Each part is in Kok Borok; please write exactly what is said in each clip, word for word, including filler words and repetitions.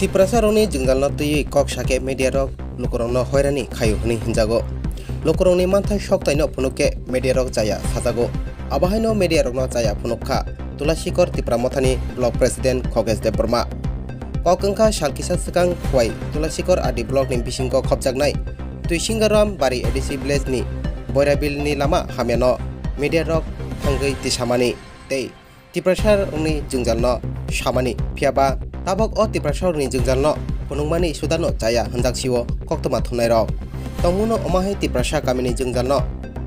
Tiprasa rokni jwngjalno twiwi kok sakhe media rok lukurokno hoirani khaio hwnwi hwnjago. Lukurokni manthai sok taino phunuk khe media rok chaya sajago. Abo haino media rokno chaya phunuk kha Tulasikor Tipra Mothani block president Khogesh Debbarma. Kok wngkha sal kisa swkang Khowai Tulasikor R D block ni bisingo khopjaknai Twisingaram Bari A D C village ni Boirabil ni lama hamyano media rok thangwi tisamani tei Tiprasa rokni jwngjalno samani. Phiyaba tabok o Tiprasa rokni jwngjalno phunukmani sudano chaya hwnjaksio koktwma thumnairok. Tongmungno omo hai Tiprasa kamini jwngjalno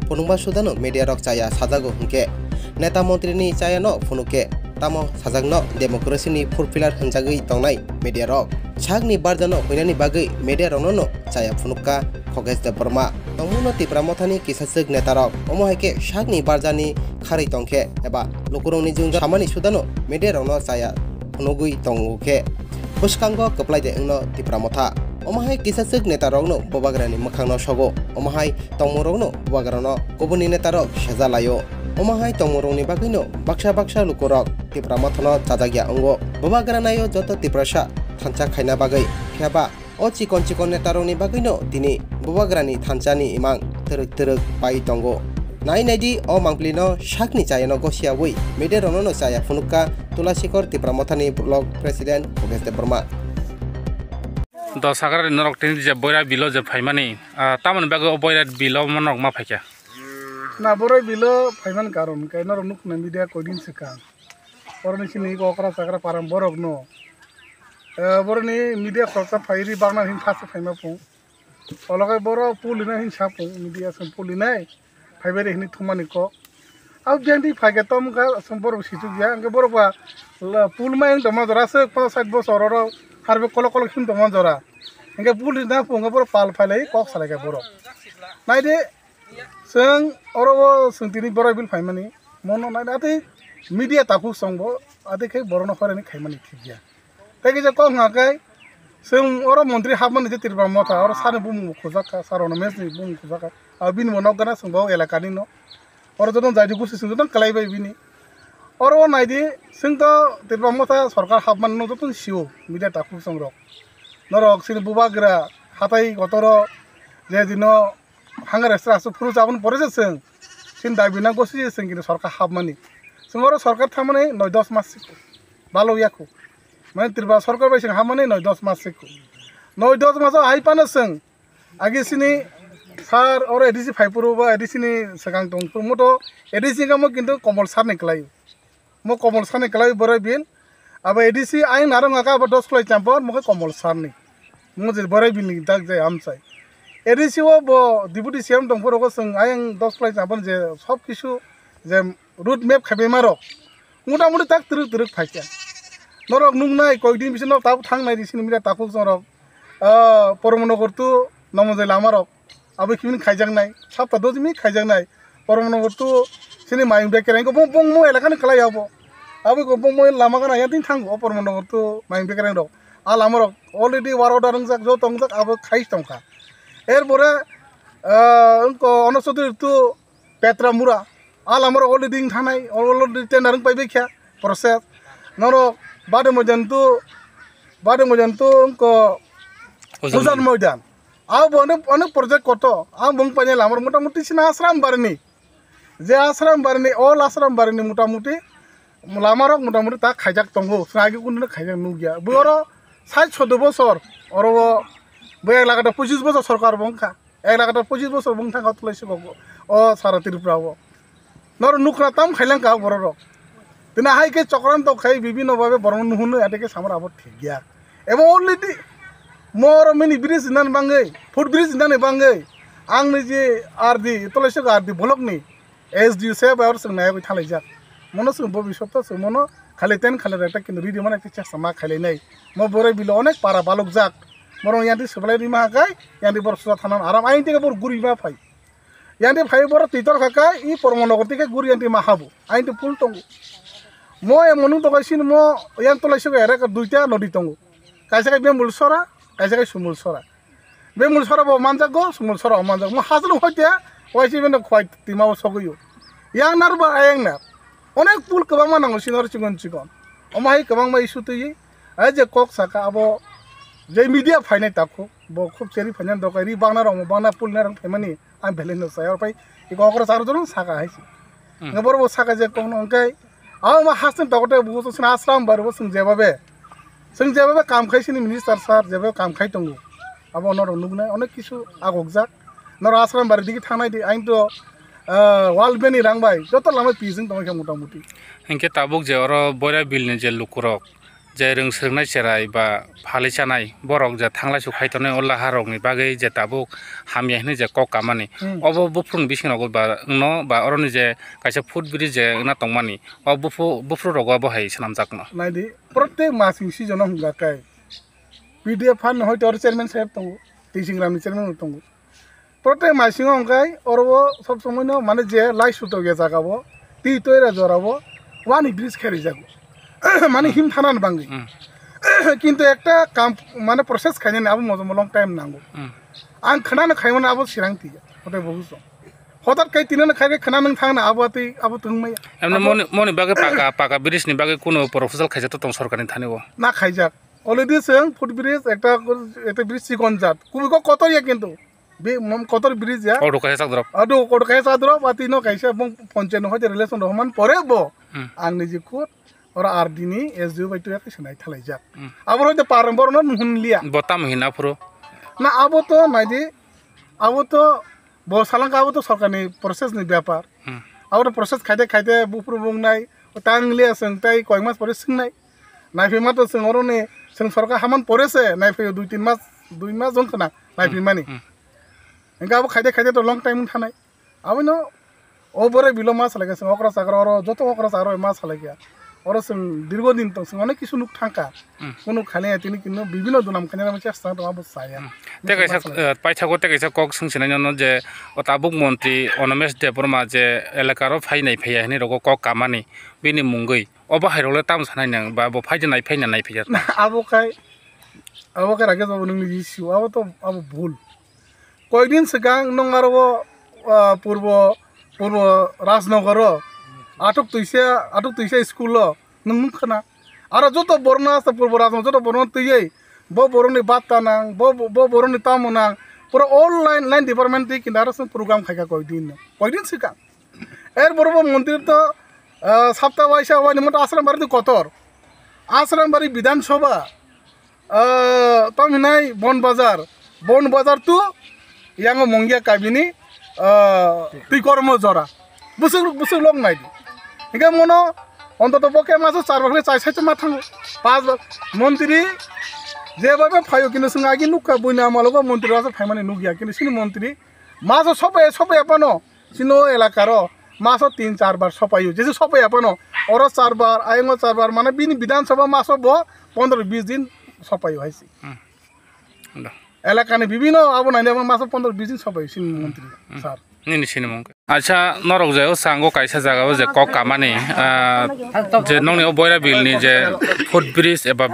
phunukma sudano media rok chaya sajago hwnkhe neta montri ni chayano phunuk khe tamo sajakno democracy ni four pillar hwnjagwi tongnai media rok. Sakni barjano huinani bagwi media rokno no chaya phunukka Khogesh Debbarma. Tongmungno Tipra Mothani kisachwk netarok omo hai khe sakni barjani kharwi tongkhe eba lukurokni jwngjal samani sudano media rokno chaya phunugwi tongo khe bwskango kwplai de wngno Tipra Motha. Omo hai kisachwk netarokno bubagrani mwkhangno sogo. Omo hai tongmungrokno bubagrano kubuni netarok seja laio. Omo hai tongmungrokni bagwino baksa baksa lukurok Tipra Mothano chajakya wngo. Bubagra naio joto Tiprasa thansa khaina bagwi. Phiyaba o chikon chikon netarokni bagwino tini bubagrani thansani imang twrwk twrwk pai tongo. Nai naidi o mangpilino sakni chayano gosiyawi media rokno no chaya phunukka Tulasikor Tipra Mothani block president Khogesh Debbarma. Dos hagrani norok tini je Boira bilo je phaimani, ah, tamoni bagwi o Boira bilo norok ma phaikha? Na, Boira bilo phaimani karon khe norok nukna media koidin swkang. Oroni sini okra chakra param borok no. Eh, boroni media khoroksa phairi bagna hin first phaima phung. Olokai borok pulina hin sa phung media song pulinai. Phaibai re hini thumani kok. Au jenti phaikhe tom kha song borok sichuk ya. Hingke borok ba la pul mai tongma jora se paso sait bosor oro harbe kolok kolok hin tongma jora. Hingke pulina phung borok pal phailai kok salai kha borok. Naide Chwng oro o chwng tini Borai bil phaimani, mono nai atwi media takhuk chwngbo atwi khe borokno horani khaimani thikya. Tei kisa kok hwnka khe chwng oro montri hapmani je Tripura Motha, oro sani bumung bo khujak kha, sir Rono Mech ni bumung khujak kha. Abo bini bo nok gana chwngbo elakani no. Oro jotono jaidi gusi chwng jotono kwlai bai bini. Oro o naidi chwng to Tripura Motha sorkar hapmani no jotono sio media takhuk chwng rok. Norok chini bubagra hatai kotoro je dino Hanga restaurant aswk phuru chaboni pore se chwng. Chini dabi na gosi se chwng kini sorkar hapmani. Chwng oro sorkar thangmani noi dos mas siko. Balo yakho. Mane Tripura sorkar bai chwng hapmani noi dos mas siko. Noi dos mas o hai phano chwng. Agi sini sir oro A D C phai phuru ba A D C ni swkang tong phuru moto A D C kamo kintu Komol sir ni kwlai. Mo Komol sani kwlai Borai bil. Abo A D C ayang narwk kha abo dos kwlai champon mo khe Komol sani. Mo je Borai bil ni dak jai amchai. A D C o bo deputy C M tong phuru chwng ayang dos kwlai champon je sob kisu je road map khaibai ma rok. Mota moti tak twrwk twrwk phaikha. Norok nuknai koikdin bisingo tabuk thangnai di sini media takhuk chwng rok. Ah, Poromanagar to Namanjoi lama rok. Abo khimini khaijaknai, sapta dojimi khaijaknai. Poromanagar to sini mayung bekereng ko bong bong mo elakani kwlai abo. Abo ko bong bong lama gana ya tin thango Poromanagar to mayung bekereng rok. A lama rok already war order wngjak, jo tongjak abo khai tongkha. Er pore, ah, wngko Onochodri to Petramura. A lama rok already wng thanai, already tender wng pai bai kha process. Norok Bade Moidan to, Bade Moidan to wngko Ujan Ujan Moidan. Abo bo onek, onek project koto. Ang bung paine lamar motamuti sina Asram Barini. Je Asram Barini, all Asram Barini motamuti lamarok motamuti ta khaijak tongo. Sina agi kunu khaijak nugya. Bo oro sait sodo bosor, oro bo, bo ek lakh pochis bosor sorkar bo wngkha. Ek lakh pochis bosor bo wngkha tulai siko o sara Tripura o. Noro nukra tam khailang ka borok rok. Tini hai khe chokranto khai bibino babe borok nuhunno ate khe samar abo thik ya. Ebo already moro mini bridge nan bangwi, foot bridge nan bangwi. Ang ni je R D, tole se R D block ni S D O se ba or sing nai thalai jak. Mono sing bobisot to sing mono khali ten khali reta kintu ridi mane khe chaksa ma khailai nai. Mo Borai bilo onek para balok jak. Moro yanti sebalai rima hakai, yanti bor susa thanan aram ain tike bor guri ma phai. Yanti phai boro twi tor kha kai, i Poromanagar twi khe guri yanti ma habu. Ain to pul tongo. Mo e monung to kai sin mo yang tolai sego ere ka duita nodi tongo. Kaisa kai Bembul Sora, kaisa kai Sumul Sora. Bembul Sora bo manjak go, Sumul Sora bo manjak. Mo hajalo hoite, waisi bendo khwai tima bo sogoyo. Yang nar ba ayang nar. Onek pul kwbangma nango sinor chikon chikon. Omo hai kwbangma issue twi, ai je kok saka abo Je media phainai takhuk, bo khub cheri phainani dokai ri bangna rok, bangna pulna rok phaimani ang belai no saya, pai iko okra charo jono saka hai si. Hmm. Nga borok bo saka je kokno hwnkhe, abo ma haste dogote bo sina asram bar bo sung jebabe. Sung jebabe kam khai sini minister sir jebabe kam khai tongo. Abo norok nugnai onek kisu agokjak. Norok asram bar digi thangnai di, aing to, ah, wall beni rang bai joto lama pising tongkha mota moti. Hinkhe tabuk je oro Boira Bill ni je lukurok, je rwng swrwngnai cherai ba phalwi chanai borok je thanglai su khai tongnai o laha rokni bagwi je tabuk hamya hinwi je kok kamani. Hmm. Obo buphuruni bising rogo ba wngno ba oroni je kaisa foot bridge je wngna tongmani, o buphu-, buphuru rogo abo hai swnamjakno. Naidi, protek masing season o hwnga kai P D F phan hoito oro chairman saheb tongo, tei singram ni chairman tongo. Protek maisingo hwnkhe oro o sob somoi no mane je lai sutok ya jaga o twi toira jora o wani bridge khe rijak mane him thana ni bangwi. Hmm. Kintu ekta kam mane process khainani abo mojomo long time nango. Hmm. Ang khwnano khaimano abo sirang tiya hote bo bujo. Hotat kai tinano khai khe khwna nung thangna abo twi abo tong maya. Emne abo moni, moni bagwi paka, paka bridge ni bagwi kuno proposal khaijak to tong sorkar ni thani o. Na khaijak. Already chwng foot bridge ekta, ekta bridge chikon jat. Kubui kok kotor ya kintu. Bi mom kotor bridge ya. Auto kaisa sak drop. Ado kotor kaisa sak drop, ati no kaisa bong ponche no hoite relation rohman pore bo. Hmm. Ang niji khud ora R D ni S D O bai tuya kaisa nai thalai jak. Hmm. Abo hoite parang boro no nuhun liya. Bo tamo hin aphuru. Na abo to nai di. Abo to bo salang ka abo to sorkar ni process ni bepar. Hmm. Abo to process khaite khaite bufru bungnai, tang liya seng tai koi mas pore singnai. Naiphi ma to chwng oro ni chwng sorkar haman pore se naiphi dui tin mas, dui mas jong khna naiphi mani. Hmm. Hingke abo khaide khaide to long time wng thanai. Abono o bore bilo ma salai kha chwng okra chakra oro joto okra chakra ma salai kha. Oro chwng dirgo din tong chwng onek kisu nuk thangkha. Hmm. Kunu khani tini kino bibino dunam khani ma chesta tong abo saya. Hmm. Te kaisa, eh, paithakgo te kaisa kok swngsinai nono je o tabuk montri Onomesh Debbarma je elakaro phainai phaiya hinwi rogo kok kamani bini mungwi. Obo hai rok le tamo sanai nang ba bo phai de nai phai na nai phai ya. Abo khai, abo khai Rakesh babu nung ni issue, abo to abo bhul. Koidin swkang nung aro o, ah, purbo, purbo Rajnagar o, atuk tuisa, atuk tuisa school o nung nung khana. Aro joto borno asta purbo Rajnagar joto borno twiwi bo borok ni batta nang, bo, bo borok ni tamo nang, pura all line, line department twi kinaro program khaika koidin, koidin swkang. Er boro bo montri to, ah, sapta waisa wani moto Asrambari to kotor. Asrambari Bidhan Sabha, ah, tamo hinai Bon Bazar. Bon Bazar to yango Mongia kabini, ah, twi kormo jora. Busuk, busuk lok nai di. Hingke mono ontoto bo khe maso char bar chai sai ma thango. Pas bar montri je babe phayo kintu sung agi nukha buina amalo bo montri rasa phaimani nukya kintu sini montri maso sobe, sobe apano. Chini o elakaro maso tin char bar sopaio, jesu sopai aphano oro char bar, ayongo char bar, mane bini Bidhan Sabha maso bo pondro bis din sopaio hai se. Hmm. Da. Elakani bibino abo naina maso pondro bis din sopaio chini montri sir. Nini sinimung. Acha, norok je o sango kaisa jaga o je kok kamani, ah, je nongni o Boira Bill ni je foot bridge eba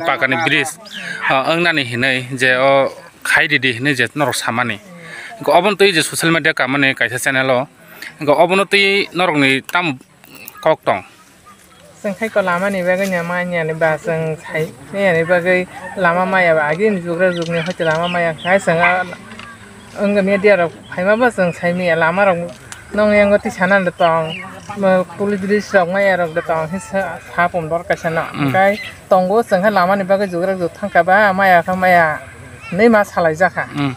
pakani bridge, ah, wngnani hinwi je o khai ridi hinwi je norok samani. Obono twi je social media kamani kaisa channel o. Obono twi norokni tam kok tong. Chwng khai ko lama ni bagwi ni ma ni ba chwng sai ni bagwi lama maya ba agi ni jugra jugni hoite lama maya khai chwng a wngkha media rok phaima ba chwng sai maya lama rok nong yango twi sana da tong police rok maya rok da tong sa pum dor kaisa no kai tongo chwng khe lama ni bagwi jugra jug thang kha ba maya kha maya. Nei ma salai jakha. Hmm.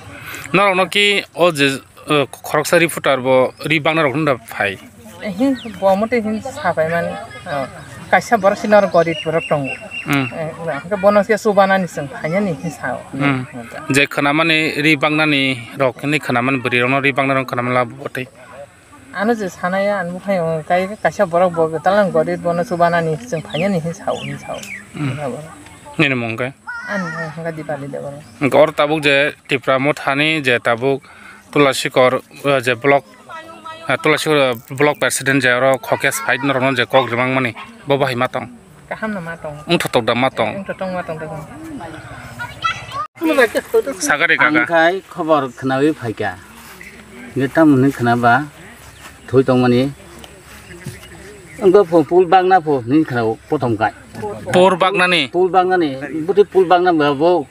Norokno ki o je, eh, khoroksa reporter bo ri bangna rok nda phai. Hin bo mote hin sa pai mani. Oh. Kaisa borok sino aro gorib borok tongo. Hmm. Eh, hwnkhe bono se chubana ni chwng phaiya ni hin sao. Hmm. Je khwnamani ri bangna ni rok ni khwnamani bwrwi rokno ri bangna rok khwnamani labo botei. Ano je sanaya, ano buphai o, kai kaisa borok bo talang gori bono chubanani, chwng phainani hin sao, hin sao. Hmm. Nini mung khe? Ani mung khe Dipali Debbarma. Hwnkhe oro tabuk je Tipra Mothani je tabuk Tulasikor, eh, je block, eh, Tulasikor, eh, block president je oro khokya side norokno je kok rimang mani, bo bahai ma tong? Kaham no ma tong. Wngthotok da ma tong? Wngthotok ma tong da. Sagari kaka. Ang khai khobor khnawi phaikha. Nge tamo hwnwi khnaba thwi tongmani. Wngkha pho pul bagna pho hwnwi khnao pothom khai. Pur bagnani? Pul bagnani. Buti pul bagna ba bo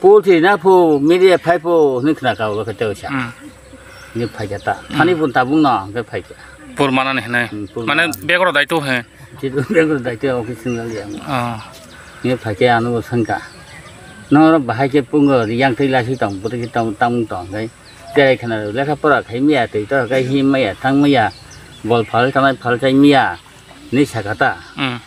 Pulti na phu, media phai phu, hwnwi khna ka ulo khe tei sa. Hmm. Ni phai kha ta. Hmm. Thani pun tabung no, hwnkhe phai kha. Pur manani hwnwi. Hmm, pur Mane manani. Begro daito he. Chidu begro daito office singal ya. Oh. Ni phai kha ano sangka. No bahai khe pungo yang tei lasi tong, puti khe tong, tang tong kai. Cherai khna lekha pora khai miya, tei to kai hi maya, thang maya. Bol phal tanai phal chai miya. Ni sakha ta. Hmm.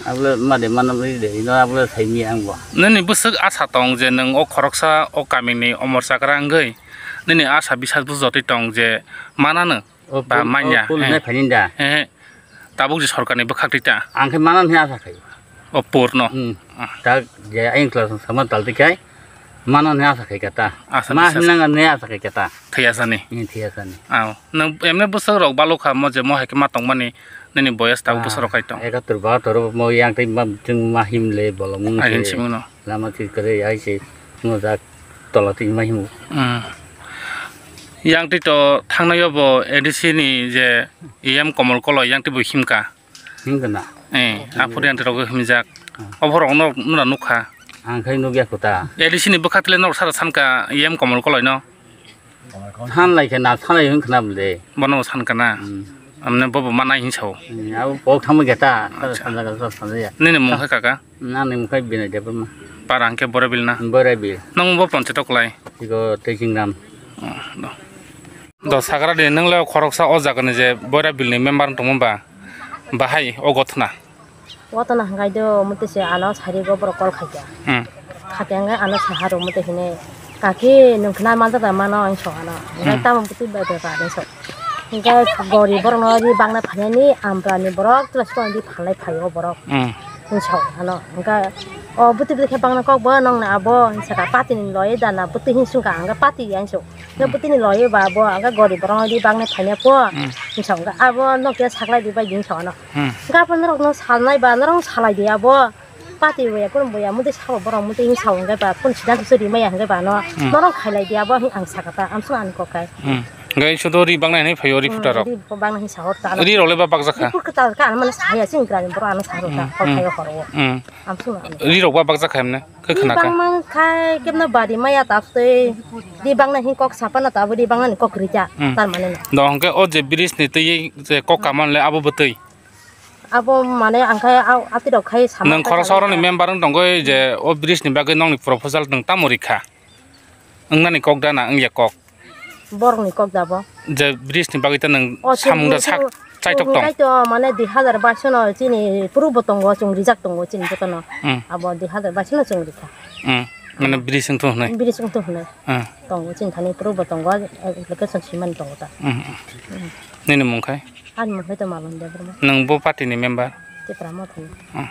Abole made manam ri de, ino abole sai mi ang bo. Nini bwswk asa tong je nwng o khoroksa o kamini omor chakra wngwi nini asa bisas bujotwi tong je manano O ba pul-, manya, o pul eh. Hinai phaini da. Eh, tabuk je sorkarni bwkhak twi ta. Ang khe manano hinwi asa khai. O purno. Hmm. Ah. Ta je ayang class sama tal twi khai. Mano hwnwi asa khai kha ta. Asa Ma bisas. Himnang hwnwi asa khai kha ta. Thwi asani. Ni thwi asani. Aw. Nang emne bwswk rok balukha mo je mo hai khe ma tongmani nini boyas tabuk bwswk rok kai tong. Ekatur bahatur mo yang tei ma chwng ma him le bolong mung Ai se. Him simung no. Lama thik kare ai se. Mo jak tola twi ma himu. Hmm. Yang twi to thangnai bo A D C ni je E M Komol Koloi yang twi bo himka. Himkha na? Eh, aphuru yang rok himjak. Hmm. Oborok no nura nukha. Ang khai nukya kota. A D C ni bwkha tile norok sara sanka E M Komol Koloi no. Thanlai khe na thanlai hwn khna bwle. Bono bo sanka na. Hmm. Amne bobo manai hin sao. Hmm, abo kok thangma geta. Acha. Sanjak sanjak ya. Nini mung khai kaka? Nani mung khai Binai Debbarma. Para hwnkhe Borabil na? Borabil. Nang bo ponche toklai. Igo Tejingram. Oh, do. Do sagra de nang le khoroksa o jaga ni je Borabil ni member tongma ba. Bahai o gotna. Gotna hwnkhe do, muti se ano sari go borok call khaikha. Hmm. Khaikha hwnkhe ano saharo muti hine, "Kaki, nwng khna manjak da mano?" hinwi song ano. Hwnkhe Hmm. tamo muti bai bai ba hinwi song. Hwnkhe gori borokno ri bangna phainani ambrani borok twla swkang di phalai phaio borok. Hmm. Hinwi song ano. Hwnkhe o buti buti khe bangna kok bo nongni abo hinwi sakha, "Patini loi dana buti," hinwi swngkha, hwnkhe pati ya hinwi song. Hwnkhe Hmm. butini loi ba bo hwnkhe gori borokno ri bangna phainai pho. Hmm. Hinwi song hwnkhe abo Nokia saklai di bai hinwi song ano. Hmm. Hwnkhe abo norokno salnai ba, norok salai di abo. Pati boya, kunu boya, muti sabo borok, muti hini sabo hwnkhe ba, kunu siddhanto se rimaya hwnkhe ba, no, Hmm. norok khailai di abo, hini ang sakha ta, amsong ani kok kai. Hmm. Hwnkhe isu do ri bangnai hinwi phaio ri Hmm, phuta rok. Ri bangnai hinwi sahor ta, ano. Ri rok le ba bakjak kha? Ri phut ka ta, ano mane saya sing kra, borok ano sahor ta, Hmm, hor hmm, khaio horo. Hmm. Amsong ani. Ri rok ba bakjak kha hemne? Khe Ri khna kha? Bangma khai, kebna bari maya ta tei, ri bangnai hin kok sapana ta, abo ri bangnani kok rikha, Hmm. tar mane no. Do hwnkhe o je bridge ni twi je kok kaman le abo bwtwi? Abo mane ang khai au, atirok khai sama Nwng khai khoroksa chana oroni ta. Member wng tongwi je o bridge ni bagwi nongni proposal nwng tamo rikha? Wngnani kok da na wngya kok? Borokni kok da bo. Je bridge ni bagwi ta nwng O chwng samung da chwng sak chwng chaitok tong? Khai to mane dui hazar baish no chini puru bo tongo, chwng rijak tongo chini jotono. Hmm. Abo dui hazar baish no chwng rikha. Hmm. Mane bridge wng thung hwnwi? Bridge wng thung hwnwi. Hmm. Tongo chini thani puru bo tongo, application swimani tongo ta. Hmm, hmm. Hmm. Nini mung khai? Ani mung khai to Malon Debbarma. Nwng bo party ni member? Tipra Motha ni. Hmm.